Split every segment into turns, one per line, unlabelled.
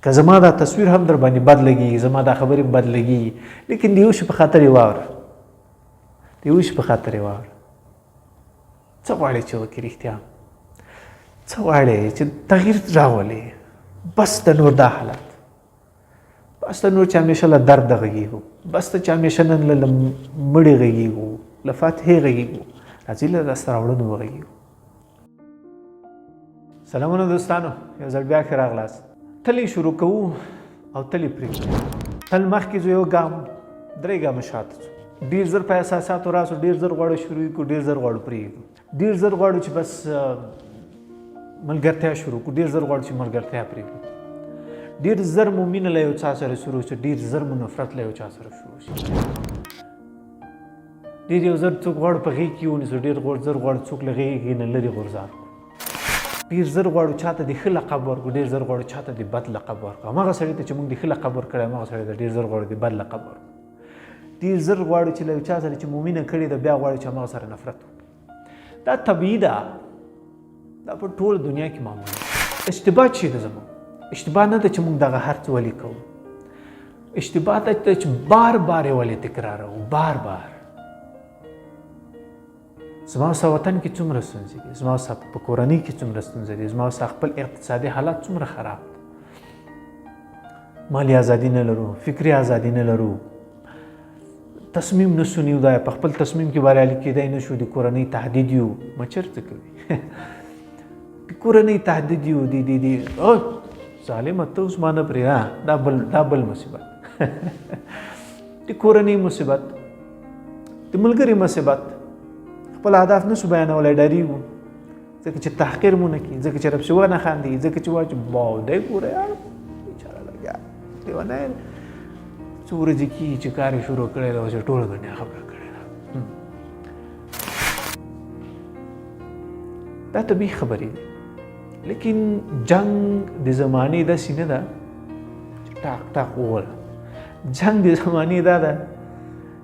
که زما دا تصویر هم در باندې بد لګي، زما دا خبرې بد لګي، لیکن د یو شي په خاطر یې واوره، د یو شي په خاطر یې واوره. څه غواړې چې وکړې؟ رښتیا څه غواړې چې تغییر راولې؟ بس د نور دا حالت، بس د نور چې همیشه له درده غږېږو، بس ته چې همیشه نن له مړي غږېږو، له فاتحې غږېږو، راځئ له لاسته راوړنو وغږېږو. سلامونه دوستانو، یو ځل بیا ښه راغلاست. تل یې شروع کوو او تل یې پرېږدو. تل مخکې ځو، یو ګام درې ګامه شاته ځو. ډېر زر په احساساتو راسو، ډېر زر غواړو شروع کړو، ډېر زر غواړو پرېږدو، ډېر زر غواړو چې بس ملګرتیا شروع کړو، ډېر زر غواړو چې ملګرتیا پرېږدو، ډېر زر مو مینه له یو چا سره شروع شي، ډېر زر مو نفرت له یو چا سره شروع شي، ډېر یو زر څوک غواړو په غېږ کې ونیسو، ډېر زر غواړو څوک له غېږې نه لرې غورځار کړو، ډېر زر غواړو چاته د ښه لقب ورکړو، ډېر زر غواړو چاته د بد لقب ورکړو. هماغه سړي ته چې موږ د ښه لقب ورکړی، هماغه سړي ته ډېر زر غواړو د بد لقب ورکړو. ډېر زر غواړو چې له یو چا سره چې مو مینه کړې ده، بیا غواړو چې هماغه سره نفرت وکړو. دا طبیعي ده، دا په ټوله دنیا کې معمول ده. اشتباه چې ده، زموږ اشتباه نه ده چې موږ دغه هر څه ولې کوو، اشتباه ده چې بار بار یې ولې تکراروو، بار بار. زما ستا وطن کې څومره ستونزې دي، زما ستا په کورنۍ کې څومره ستونزې دي، زما ستا خپل اقتصادي حالت څومره خراب دی، مالي ازادي نه لرو، فکري ازادي نه لرو، تصمیم نشو نیولای، په خپل تصمیم کې بریالي کېدای نشو، د کورنۍ تهدید یو، مچر څه کوي، د کورنۍ تهدید یو، دی دی دی او ظالمه ته اوس ما نه پرېږده، دا بل مصیبت، د کورنۍ مصیبت، د ملګري مصیبت، خپل اهداف نشو بیانولی، ډارېږو، ځکه چې تحقیر مو نه کړي، ځکه چې رب شوه نه خاندي، ځکه چې وایي چې باو دی ګوره یار بیچاره لګیا لیونی څو ورځې کېږي چې کار یې شروع کړی دی، اوس یې ټوله دنیا خبره کړې ده. دا طبیعي خبرې دي، لیکن جنګ د زمانې داسې نه ده چې ټاق ټاق ووله. جنګ د زمانې دا ده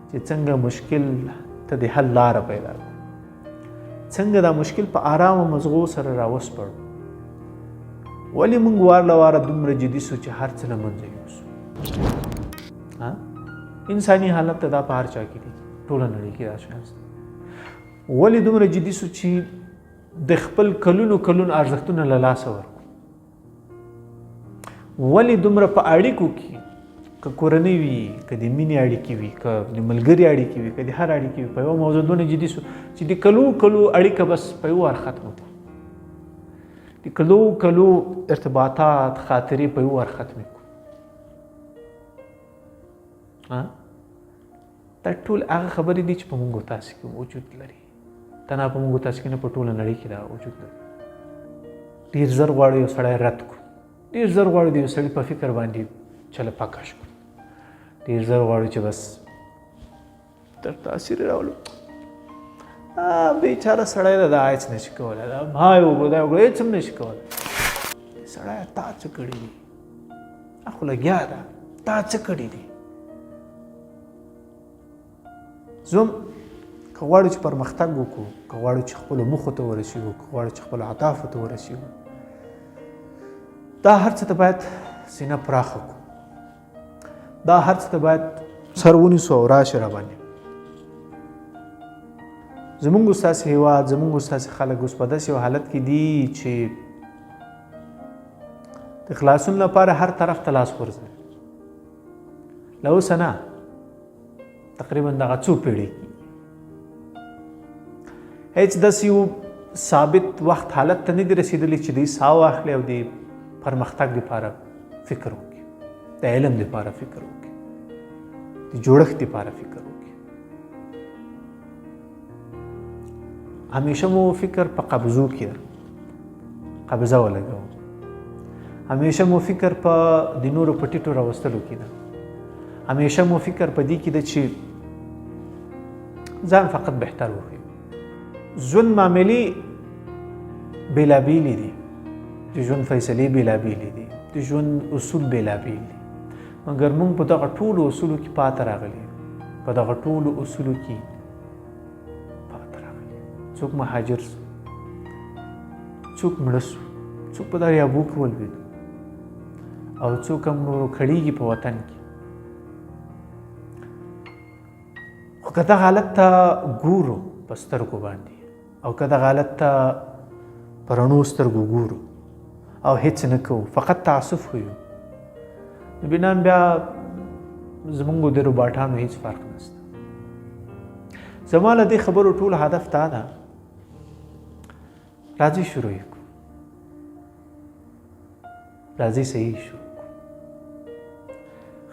چې څنګه مشکل ته د حل لاره پیدا کړو، څنګه دا مشکل په آرامه مزغو سره راوسپړو. ولې موږ وار له واره دومره جدي سو چې هر څه له منځه یوسو؟ انساني حالت ته دا په هر چا کې دي، ټوله نړۍ کې دا شیان شته. ولې دومره جدي سو چې د خپل کلونو کلونو ارزښتونه له لاسه ورکړو؟ ولې دومره په اړیکو کې، که کورنۍ وي، که د مینې اړیکې وي، که د ملګري اړیکې وي، که د هر اړیکې وي، په یوه موضوع دونه جدي سو چې د کلو کلو اړیکه بس په یو وار ختمه کړو، د کلو کلو ارتباطات خاطرې په یو وار ختمې کړو. دا ټول هغه خبرې دي چې په موږ تاسو کې وجود لري، تنها په موږ تاسو کې نه، په ټوله نړۍ کې دا وجود لري. ډېر زر غواړو یو سړی رد کړو، ډېر زر غواړو د یو سړي په فکر باندې چله پکش کړو، ډېر زر غواړو چې بس تر تاثیر راولو. بیچاره سړی ده، دا هېڅ نه شي کولی، دا ما یې وګوره، دا یې وګوره، هېڅ هم نه شي کولی. سړی تا څه کړي دي؟ دا خو لګیا ده، تا څه کړي دي؟ زوم که غواړو چې پرمختګ وکړو، که غواړو چې خپلو موخو ته ورسیږو، که غواړو چې خپلو اهدافو ته ورسیږو، دا هر څه ته باید سینه پراخه کړو، دا هر څه ته باید سر ونیسو او راشي را باندې. زمونږ ستاسې هیواد، زمونږ ستاسې خلک اوس په داسې یو حالت کې دي چې د خلاصون لپاره هر طرف ته لاس غورځوي. له اوسه نه، تقریبا دغه څو پیړۍ کېږي، هېڅ داسې یو ثابت وخت حالت ته نه دي رسېدلي چې دوی ساه واخلي او د پرمختګ لپاره فکر وکړي، د علم لپاره فکر وکړي، د جوړښت لپاره فکر وکړي. همیشه مو فکر په قبضو کې ده، قبضه ولګوو. همیشه مو فکر په د نورو په ټیټو راوستلو کې ده. همیشه مو فکر په دې کې ده چې ځان فقط بهتر وښیو. ژوند معاملې بېلابېلې دي، د ژوند فیصلې بېلابېلې دي، د ژوند اصول بېلابېل دي، مګر موږ په دغه ټولو اصولو کې پاته راغلي یو، په دغه ټولو اصولو کې پاته راغلي یو. څوک مهاجر سو، څوک مړه سو، څوک په دریابو کې ولوېدو، او څوک هم نورو کړیږي په وطن کې. خو که دغه حالت ته ګورو په سترګو باندې، او که دغه حالت ته په رڼو سترګو ګورو او هیڅ نه کوو، فقط تعصف ښیو، نو بنان بیا زمونږ د روباټانو هیڅ فرق نشته. زما له دې خبرو ټول هدف دا ده، راځئ شروع یې کړو، راځئ صحیح شروع کړو.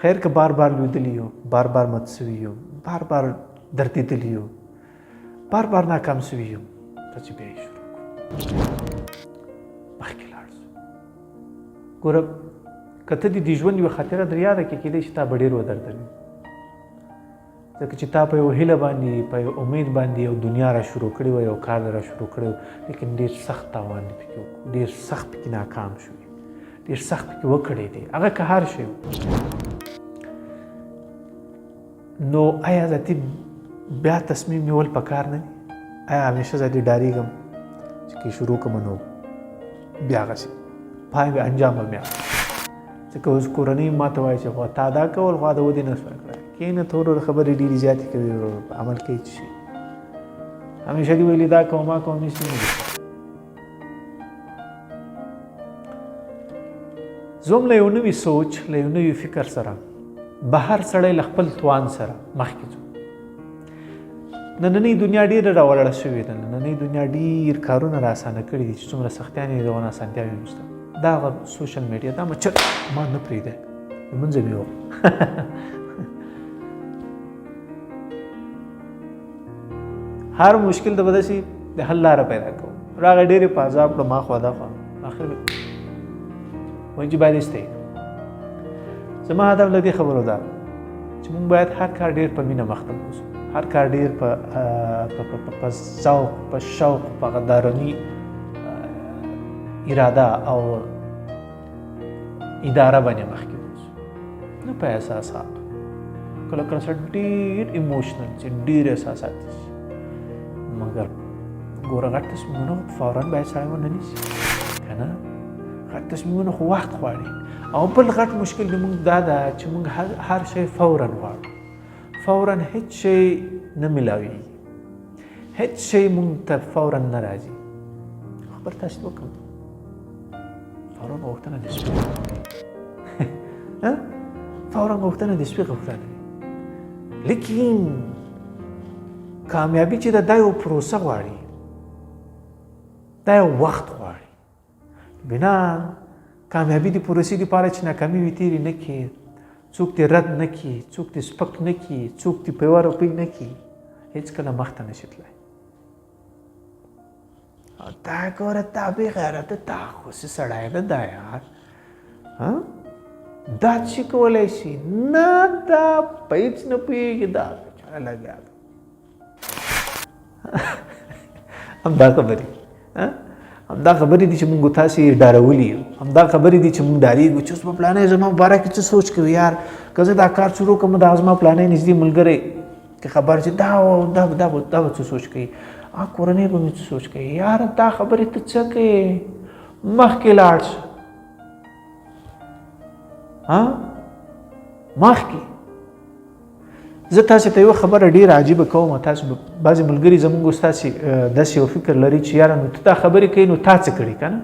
خیر که بار بار لوېدلي یو، بار بار مات سوي یو، بار بار دردېدلي یو، بار بار ناکام سوي یو، راځئ بیا یې شروع کړو، مخکې لاړ شو. ګوره که ته دې د ژوند یوه خاطره در یاده کړې، کېدای شي تا به ډېر ودردوي، ځکه چې تا په یو هیله باندې، په یو امید باندې یو دنیا را شروع کړې وه، یو کار را شروع کړی و، لیکن ډېر سخت تاوان دې پکې وکړو، ډېر سخت پکې ناکام شوې، ډېر سخت پکې وکړېدې، هغه که هر شی و. نو آیا ذاتي بیا تصمیم نیول پکار نه دی؟ آیا همیشه ذاتي ډارېږم چې که شروع کړم نو بیا هغسې پای به انجام به مې اخلم؟ ځکه اوس کورنۍ ما ته وایي چې خو تا دا کول، خو دا ودې نه شوای کړی، کښېنه ته ورور، خبرې ډېرې زیاتې کوي ورور، په عمل کې هېڅ شي. همیشه دې ویلي دا کوم ما کوم، هېڅ نه دي. زه هم له یو نوي سوچ، له یو نوي فکر سره بهر سړی له خپل توان سره مخکې ځو. نننۍ دنیا ډېره راولاړه شوې ده، نننۍ دنیا ډېر کارونه را اسانه کړي دي، چې څومره سختیانې دي دغه اسانتیاوې هم شته. دا هغه سوشل میډیا دا مچر ما نه پرېږدی، لمونځ مې وکړ. هر مشکل ته به داسې د حل لاره پیدا کوم. راغی ډېرې په عذاب کړو، ما خو دا خو آخر مې وایي چې باید ایسته یې کړم. زما هدف له دې خبرو دا چې موږ باید هر کار ډېر په مینه مخته بوځو، هر کار ډېر په ذوق، په شوق، په غدارني اراده او اداره باندې مخکې بوځو، نه په احساساتو. کله کله سړی ډېر ایموشنل چې ډېر احساساتي شي، مګر ګوره غټ تصمیمونه فوراً باید سړی ونه نیسي که نه، غټ تصمیمونه خو وخت غواړي. او بل غټ مشکل د موږ دا ده چې موږ هر شی فوراً غواړو، فوراً هیڅ شی نه ملاویږي، هیڅ شی موږ ته فوراً نه راځي. خبر تاسو ته وکړم، فوراً غوښتنه د سپي فوراً غوښتنه د سپي غوښتنه، لیکن کامیابي چې ده دا یو پروسه غواړي، دا یو وخت غواړي. بنا کامیابي د پروسې دپاره چې ناکامي وي تېرې نه کړي، څوک دې رد نه کړي، څوک دې سپک نه کړي، څوک دې په یوه روپۍ نه کړي، هېڅکله مخته نه شي تللی. دا ګوره دا بې غیرته، دا خو څه سړی نه ده یار، دا څه کولی شي؟ نه دا په هېڅ نه پوهېږي، دا بیچاره لګیا ده. همدا خبرې، همدا خبرې دي چې موږ تاسې ډارولي یو، همدا خبرې دي چې موږ ډارېږو چې اوس به پلانی زما باره کې څه سوچ کوي، یار که زه دا کار شروع کړم دا زما پلانی نږدې ملګری که خبر شي دا دا دا دا به څه سوچ کوي، کورنۍ به مې څه سوچ کوي، یار دا خبرې ته څه کوې، مخکې لاړ شه. مخکې زه تاسې ته یوه خبره ډېره عجیبه کوم. تاسې بعضې ملګري زموږ ستاسې داسې یو فکر لري چې یاره نو ته دا خبرې کوې نو تا څه کړي که نه؟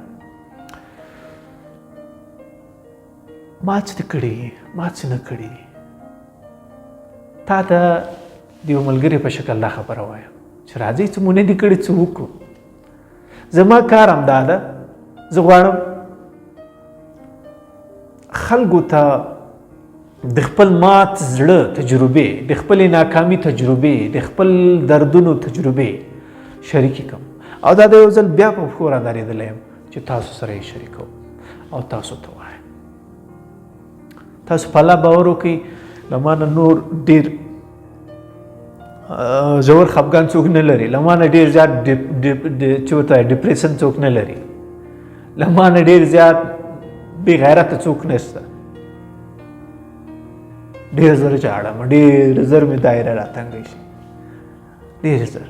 ما څه کړي، ما څه نه کړي. تا ته د یو ملګري په شکل دا خبره وایم چې راځئ څه مو نه دي کړي څه وکړو. زما کار همدا ده، زه غواړم خلکو ته د خپل مات زړه تجربې، د خپلې ناکامي تجربې، د خپل دردونو تجربې شریکې کړم، او دا د یو ځل بیا په پښو رادرېدلی یم چې تاسو سره یې شریکوم او تاسو ته وایم. تاسو په الله باور وکړئ، له ما نه نور ډېر ژور خفګان څوک نه لري، له ما نه ډېر زیات چې ورته ډپریشن څوک نه لري، له ما نه ډېر زیات بې غیرته څوک نشته. ډېر زر ژاړم، ډېر زر مې دایره راتنګه شي، ډېر زر.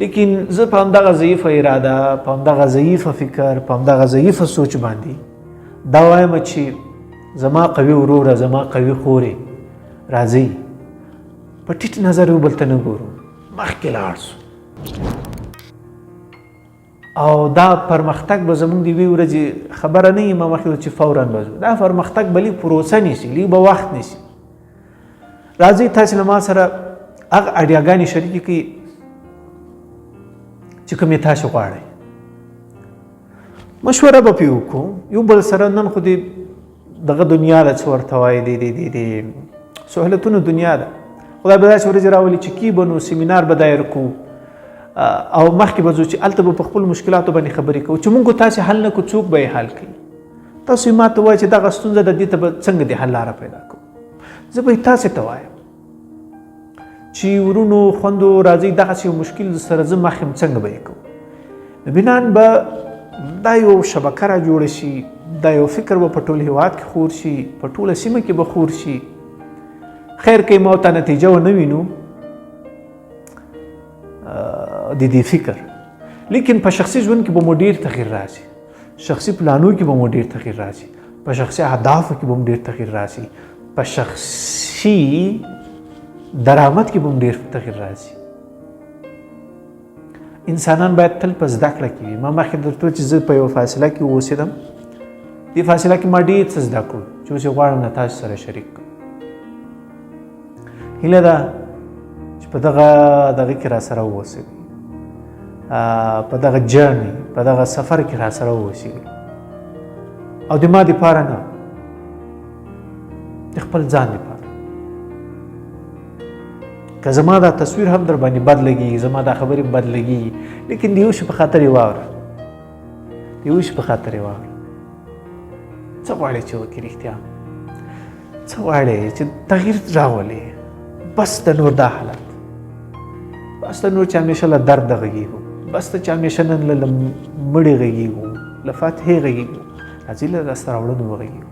لیکن زه په همدغه ضعیفه اراده، په همدغه ضعیفه فکر، په همدغه ضعیفه سوچ باندې دا وایم چې زما قوي وروره، زما قوي خورې، راځئ په ټیټ نظر یو بل ته نه ګورو، مخکې لاړ شو. او دا پرمختګ به زمونږ د یوې ورځې خبره نه وي، ما مخکې چې فوراً به ځو. دا پرمختګ به لږ پروسه نیسي، لږ به وخت نیسي. راځئ تاسې له ما سره هغه اډیاګانې شریکې کړئ چې کومې تاسې غواړئ. مشوره به پرې وکړو یو بل سره. نن خو دې دغه دنیا ده، څه ورته وایي، دې سهولتونو دنیا ده. خدای به داسې ورځې راولي چې کی به نو سیمینار به دایر کړو او مخکې به ځو چې هلته به په خپلو مشکلاتو باندې خبرې کوو، چې موږ تاسې حل نه کړو څوک به یې حل کوي. تاسو یې ما ته وایي چې دغه ستونزه ده، دې ته به څنګه د حل لاره پیدا کوو. زه به یې تاسې ته وایم چې ورونو خوندو راځئ دغسې یو مشکل سره زه مخ یم، څنګه به یې کوو. نو بنان به دا یو شبکه را جوړه شي، دا یو فکر به په ټول هیواد کې خور شي، په ټوله سیمه کې به خور شي. خیر که ما ته نتیجه ونه وینو د دې فکر، لیکن په شخصي ژوند کې به مو ډېر تغییر راځي، شخصي پلانو کې به مو ډېر تغییر راځي، په شخصي اهدافو کې به مو ډېر تغییر راځي، په شخصي درآمد کې به مو ډېر تغییر راځي. انسانان باید تل په زده کړه کې وي. ما مخکې درته چې زه په یوه فاصله کې اوسېدم، دې فاصله کې ما ډېر څه زده کړو چې اوس یې غواړم له تاسو سره شریک کړم. هیله ده چې په دغه دغه کې را سره واوسئ، په دغه جرني، په دغه سفر کې را سره واوسئ، او د ما دپاره نه، د خپل ځان دپاره. که زما دا تصویر هم در باندې بد لګي، زما دا خبرې بد لګي، لیکن د یو شي په خاطر یې واوره، د یو شي په خاطر یې واوره. څه غواړې چې وکړې؟ رښتیا څه غواړې چې تغییر راولې؟ بس د نور دا حالت، بس د نور چې همیشه له درده غږېږو، بس ته چې همیشه نن له مړي غږېږو، له فاتحې غږېږو، راځئ له لاسته راوړنو وغږېږو.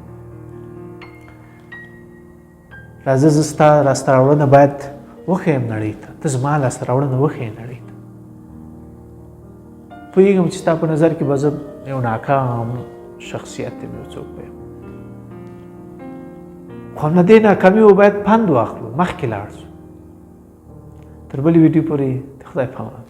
راځه زه ستا لاسته راوړنه باید وښیم نړۍ ته، ته زما لاسته راوړنه وښیې نړۍ ته. پوهېږم چې ستا په نظر کې به زه یو ناکام شخصیت یم، یو څوک به یم، خو هم له دې ناکامي به باید پند واخلو، مخکې لاړ شو. تر بلې ویډیو پورې د خدای په امان.